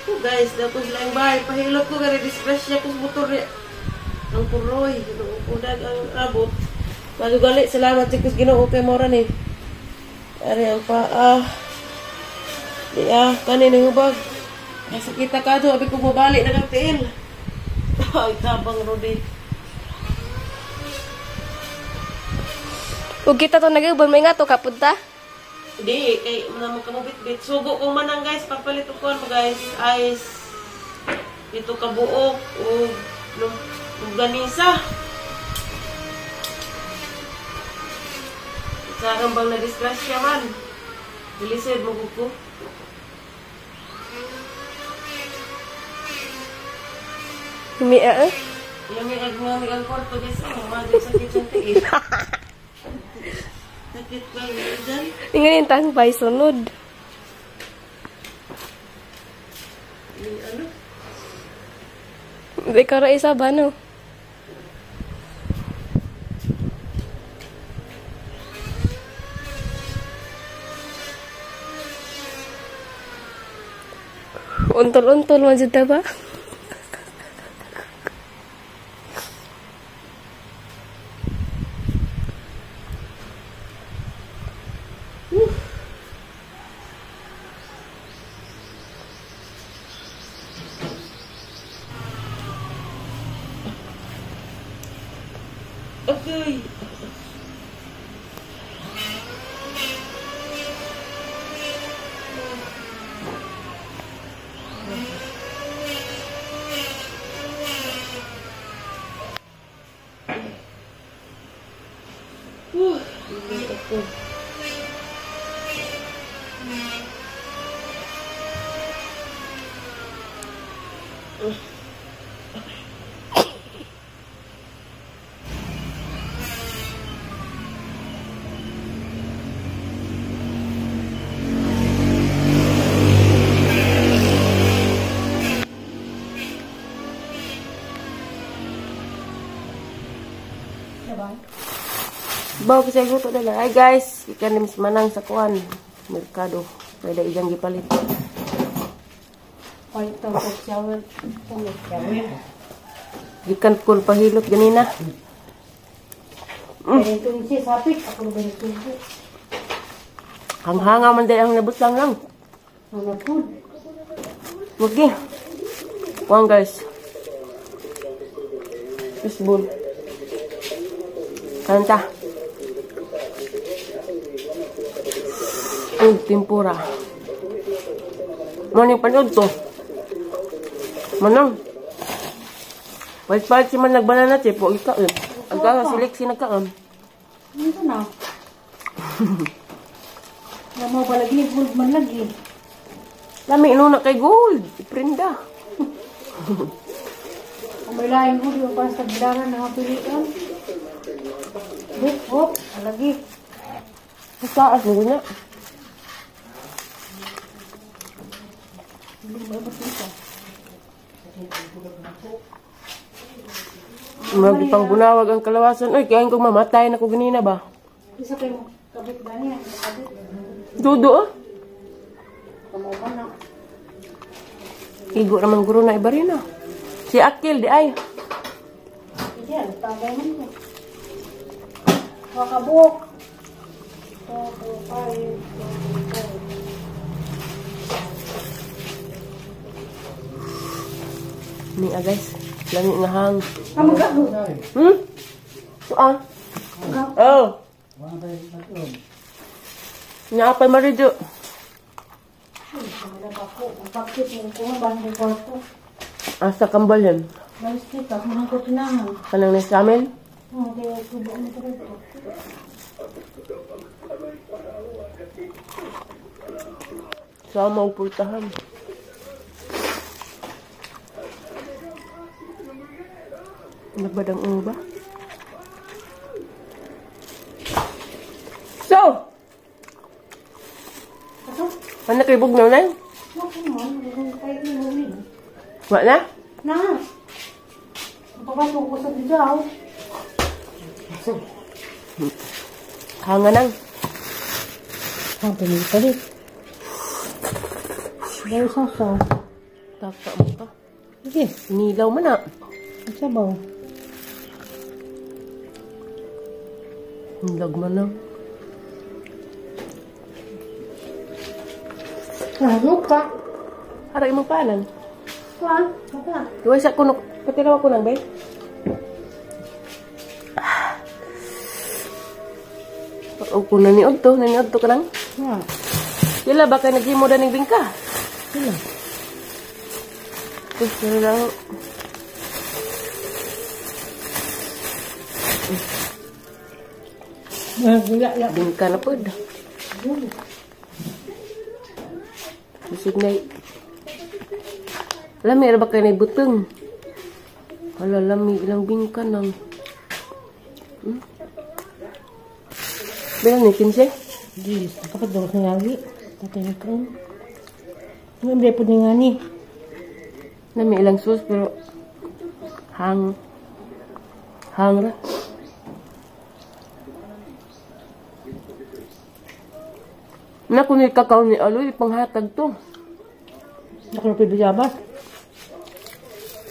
Oh, guys, daw ko silang bahay. Pahilot ko gari disgrasya ko sa motor niya. Ang puroy, udag ang abot. Bago gali, salamat sa Diyos Ginoo kay mora ni. Ari ang paa. Di ah, kanin ni hubag. Nasakita ka do, abi ko mabalik na kang tiil. Ay, tabang Rudy. Ug kita to nag-ubon may nga to kapunta. Di, kay naman ka mo bit-bit. Sugo kong manang guys, papalit ko mo guys. Ice. Dito ka buok ug ganisa. Sa bang na-disgrasya man. Bilisod mo ko. Mia eh. Yung may ang kwarto guys. Oh, madyo sakit siyang tiil. Sakit ba yun dyan? Ingan yung tang bay sunod. Yung ano? Di ka ra isa ba no? Untol-untol man jud ta ba? Okay. Hindi ako. Baw kasi guto dala. Hi guys, ikan ni Miss Manang sa kuan merkado. Pwede ijang gipalit. Palit og shower. Gikan kul pahilot ganina. Hanghanga man dahil ang nabutlang lang. Okay. Kuan guys. Fishbowl. Kanta. Ug tempura. Mo ni panood to. Manang. Palit-palit si man nagbanana chip, wa gikaon. Ang kaon si Lexi nagkaon. Ano na? Namo palagi gold man lagi. Lami no na kay gold. Iprinda. Ang may laing gold yung para sa bilangan na pilian. Hop, hop, lagi. Taas mo na. Murag pang bunawag ang kalawasan. Uy, kaya kung mamatay na ko ganina ba? Isa kayo kabit ba niya? Kabit. Dudo ah. Kamuha na. Igo naman guro na iba rin ah. Si Akil di ay. Hindi, tagay man ko. Wakabuok. 2, 2, 5, 2, 5. Ni ah guys. Lami nga hang. Ah? Ah. Oh. Naapay marido. Asa kambal yan? Kanang nasa amin? Sama upultahan. Nagbadang uba. So! Ano kayo bugnaw na? Wala na? Na! Napapasok ko sa bigaw. Hanga nang. Ang pinipalit. Dahil sasa. Kaka mo ka. Sige. Nilaw man na. Sabaw. Nilag man na. Ano ka? Ara imong panan. Kuan? Papa. Duwa sa kunok. Patilaw ko lang, bay. O ko na ni Odto, na ni Odto ka lang. Ha. Dila ba kay naghimo da ning bingka? Sila. Gusto lang. Wala, wala. Bingka na pod. Bisig na. Lami ra ba kay nay buteng? Hala, lami ilang bingka nang. Bilang ni 15? Di, kapag daw sa ngagi. Tatay ni Kron. Hindi po ni ngani. Lami ilang sauce pero hang hang ra. Na kun ni kakao ni Aloy panghatag to. Ako na pibijabas.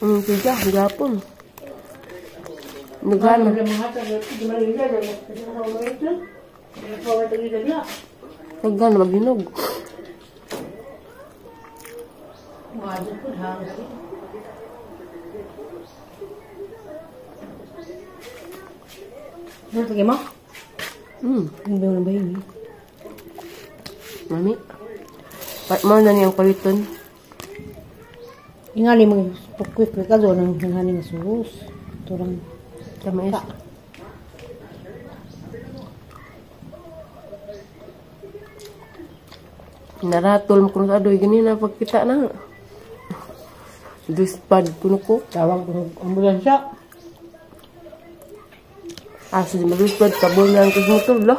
Tiga, gapon. Nagana. Nagana maghinog. Ano ito mo? Hmm. Ang bayo ng bayo ni. Mami. Mo na niyang paliton. Ingali mo quick quick ka doon ang ingani nga sus. Turang Tamis. Naratol mo kuno sa adoy ganina pagkita na. Dispad kuno ko. Tawag ko ambulansya. Ah, sa maluspad kabol na ang motor lo.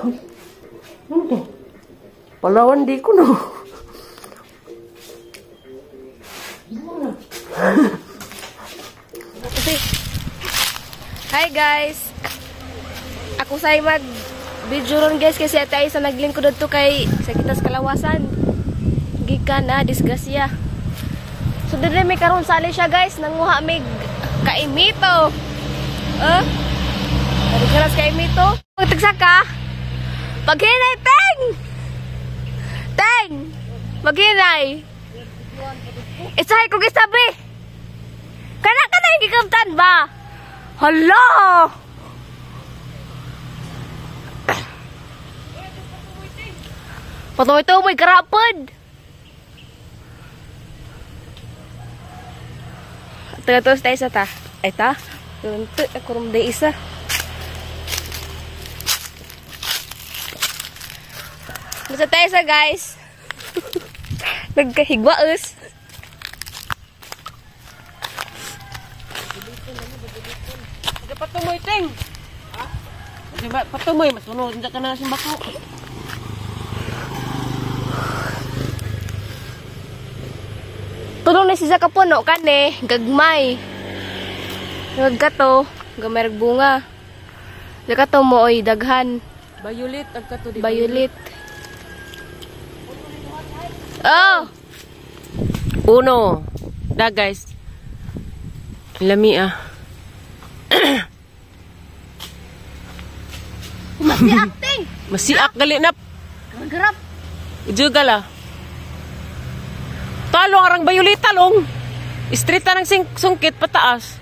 Ano to? Palawan di ko no. Hi guys. Ako say mag video ron guys kasi ate ay sa naglingkod dadto kay sa kitas kalawasan. Gikan na disgrasya. So diri mi karon sali siya guys, nanguha mig kaimito. Eh? Karas kaimito. Magtagsa ka. Paghinay teng. Teng. Maghinay. Isahay ko gisabi. Kana kana gikamtan ba? Hala! Patuloy-tuloy karapod. Taga-tos tayo sa ta. Ay ta. Tunto, ako rumday isa. Basta tayo sa guys. Nagkahigwaos. Patumoy, Teng. Ha? Diba, patumoy, masunod. Hindi ka na simbako. Tulong na siya kapuno kani, gagmay. Nagkato, gamay rag bunga. Nagkato mo oy daghan. Violet, ang kato di. Violet. Oh, Uno. Da guys. Lami ah. masiak ting. Masiak gali na. Garap. Juga la. Talong arang violet talong. Istrita ng sungkit pataas.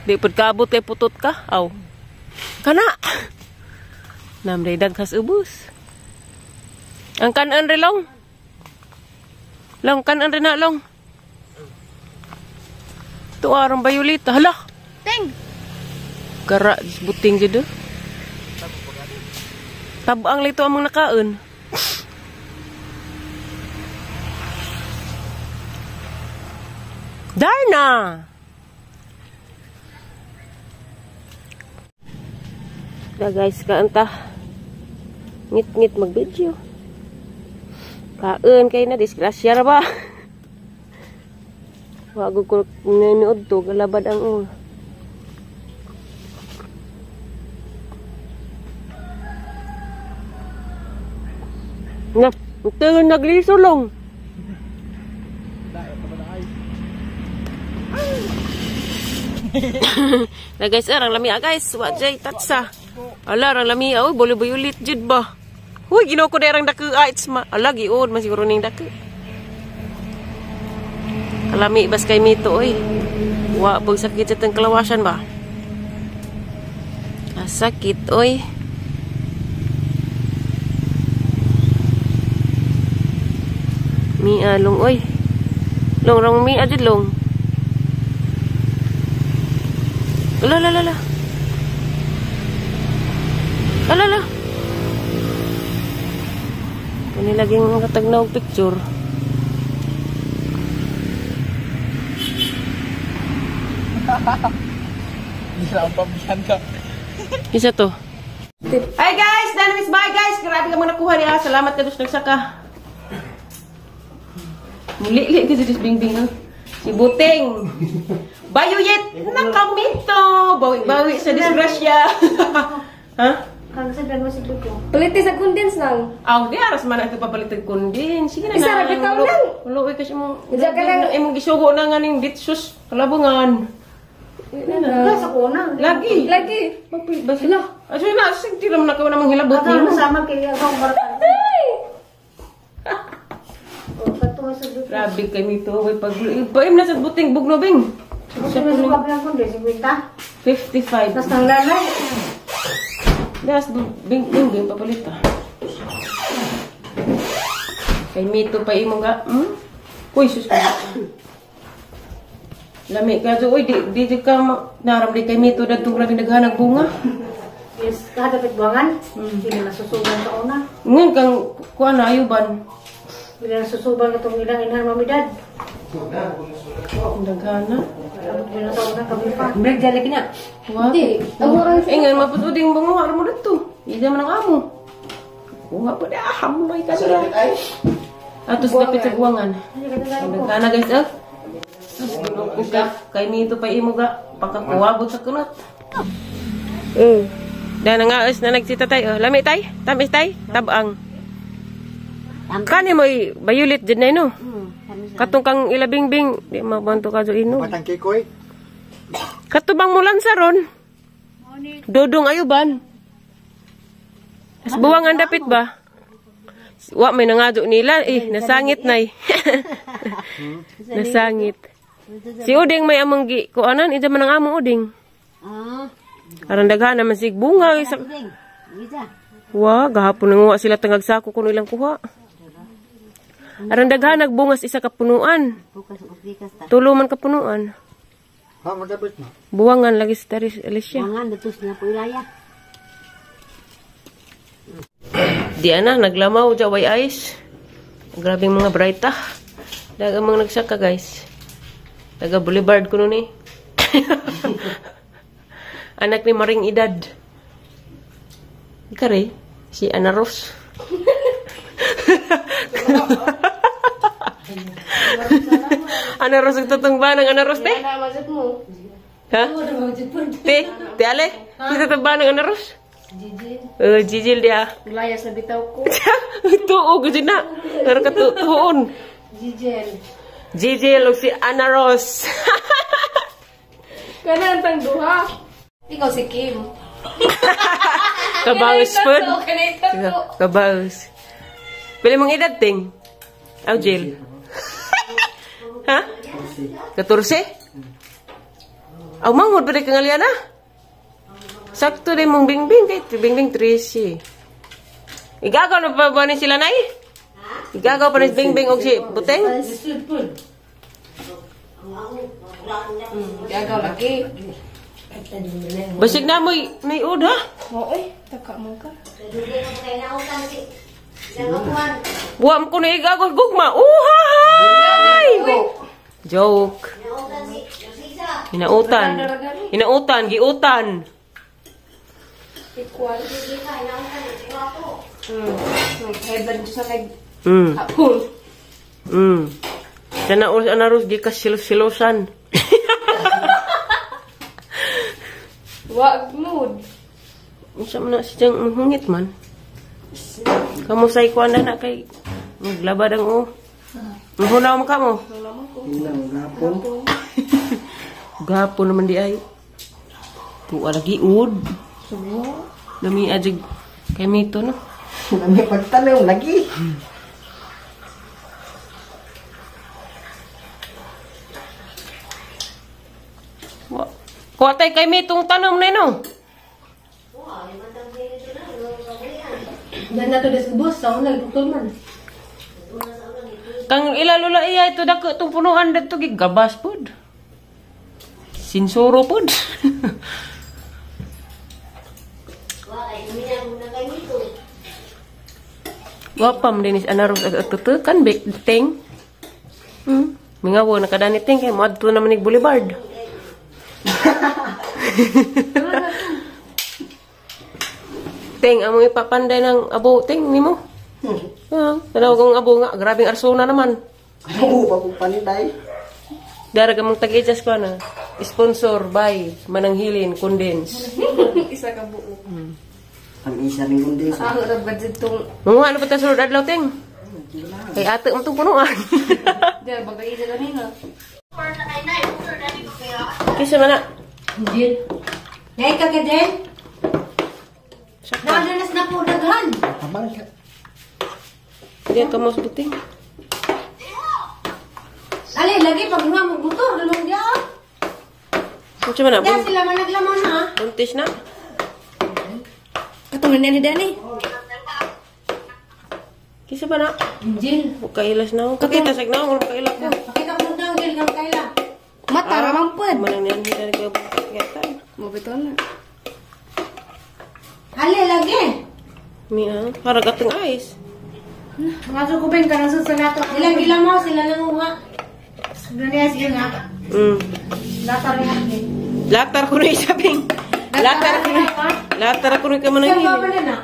Di pud kaabot kay putot ka. Aw. Kana. Namday dagkas ubos. Ang kanan re long. Long kanan re na long. Tuwa arang violet. Hala. Ting. Gara buting jud. Tabang lito among nakaon. Darna. Da guys, kaanta. Ngit-ngit mag-video. Kaon kay na disgrasya ra ba? Wa ko niniod to galabad ang ulo. Na, ito nagliso long. Na guys, arang lami guys, wa jay tatsa. Ala rang lami, oy boli ulit jud ba. Huy, Ginoo ko derang dako it's ma. Ala giud man siguro ning dako. Kalami bas kay mito oy. Wa pag sakit sa tang kalawasan ba. Ah, sakit oy. Mia long oy. Long rong mia jud long. Ala la la la. Ala la. Kani laging katagnaw picture. Isa to. Hi guys, Dynamis, bye guys. Grabe ka mga nakuha niya. Salamat ka Diyos nagsaka. Muli-li ka sa Diyos Bingbing. Si Buting. Bayuyet na kami to. Bawi-bawi sa disgrasya. Ha? Paliti sa condense lang. Aw, di aras man ang papalit og condense. Sige na. Isa ra bitaw lang. Ulo kasi mo. Diyan ka lang. Imong gisugo na nga ning ditsus kalabungan. Sa kuna. Lagi. Lagi. Ba sila? Aso na, sige di naman na ka namang hilabot Ato nimo. sama kay akong barkada. Oh, kato sa duto. Grabe kay nito, way pag paim na sa buting bugnobing. Sa kuna ko 50. 55. Tas tanggalay. Das bing bing bing papalit ah. Kay mito pa imo nga. Uy sus. Lami ka uy di di ka naram di kay mito dadtong grabe naghanag bunga. Yes, kahadapit buwangan. Hindi na nasusuban sa una. Ngun kang kuan na ayuban. Hindi na nasusuban itong ilang inhan mamidad. Daghana. Abot din na sa una kami pa. Break jalik na. Hindi. Ang murang Eh ngan maputuding bunga mo dito. Ida man ang amo. Kuha pa da hamay ka nila. Atos dapit sa buwangan. Daghana guys ah. Sus ko ka kay nito pa imo ga pagkakuwabot sa kunot. Dana nga is na nagsita tay. Oh, lami tay, tamis tay, tabang. Kani mo bayulit jud na no. Katong kang ilabingbing, di mabanto ka jo ino. Batang kikoy. Katubang mulan sa ron. Dodong ayuban. As buwangan dapit ba? Wa may nangadyo nila eh, nasangit nay. Nasangit. Si Uding may among gi kuanan, ida man ang amo Uding. Aron daghan naman sig bunga isa. Wa gahapon nanguha sila tangag sako kuno ilang kuha. Aron daghan nagbungas isa ka punuan. Tulo man ka punuan. Ha, madapit na. Buwangan lagi si Taris Alicia. Buwangan, datos na po ilaya. Di ana, naglamaw jaway ice. Grabing mga bright ah. Daga mga nagsaka guys. Taga Boulevard ko nun eh. Anak ni Maring Edad. Kare, si Ana Rose. Ana Rose ang tutong ba ng Ana Rose, te? Ha? Te? Te ale? Tutong ba ng Ana Rose? Jijil. Jijil dia. Layas na bitaw ko. Tuo, gusto na. Pero katuon. Jijil. Jijil o si Ana Rose. Kanan tang duha. Ikaw si Kim. Kabaus po. Kanay tatlo. Kabaus. Pili mong edad, ting? Aw, Jill. Ha? 14? Aw, manghod pa rin kang aliana? Sakto din mong bingbing. Kay bingbing 13. Igagaw na pa ba ni sila, nay? Igagaw pa ni bingbing og si Buteng? Gagaw lagi. Basig na mo'y naiud, ha? Oo, eh. Taka mo ka. Buwam ko na igagaw gugma. Uhahay! Joke. Hinautan. Hinautan, giutan. Equal. Heaven sa nag hapon. Sana us anaros di ka silos-silosan. Wag mood. Unsa man na siyang mahungit man. Kamo say kuan na kay maglabad ang o. Mahunaw man kamo. Hinaw, gapon. Gapo naman di ay. Tuwa lagi ud. Lami ajig kay mito no. Nami pagtanaw lagi. Wa. Kuha tay kay mitong tanom na no. Diyan na to des ubos sa una dukol man. Kang ilalula iya ito dako itong punuan dito gigabas pod. Sinsuro pod. Wapam dinis anaros ag atutukan big ting. Mingawo nakadani ting kay moadto naman nig boulevard. Ting among ipapanday ng abo ting nimo. Tanaw kong abo nga grabing arsona naman. Oo, papupanday. Dara ka mong tag-adjust ko na. Sponsor by Mananghilin Condense. Isa ka buo. Ang isa rin kundi sa. Ako ra budget tong Mga ano pa ta sulod adlaw ting? Kay ate mo tong punuan. diyan bagay isa kanina. Kisa man na. Jil. Nay ka ka din? Nadalas na po daghan. Habang siya. Diyan ka mo sa buting. Ali lagi pag nga mo motor dulong dia. Unsa man na? Diyan sila man naglamon ha. Buntis na. Katong ni Dani. Kisa ba na? Jil. Huwag kailas na. Kakita sa gnaw, wala kaila ko. Pakita ko nang Jil kang kaila. Mata ra man pod. Manang niyan hindi ka kaya. Mobito na. Ali lagi. Miya, harag atong ice. Mga ko ben kanang sa nato. Ilang ilang mo sila nanguha. Dunia sige nga. Latar niya. Latar ko na isabing. Latar ko na. Latar ko na ka Saan ba mananghilin. na?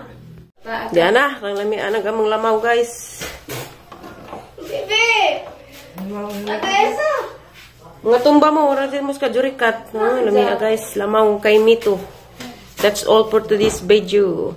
Diyan na, kang lami anag among lamaw guys. Bebe. Ate Esa. Mga tumba mo, wala din mo sa kajurikat. No, lami guys, lamaw kay Mito. That's all for today's video.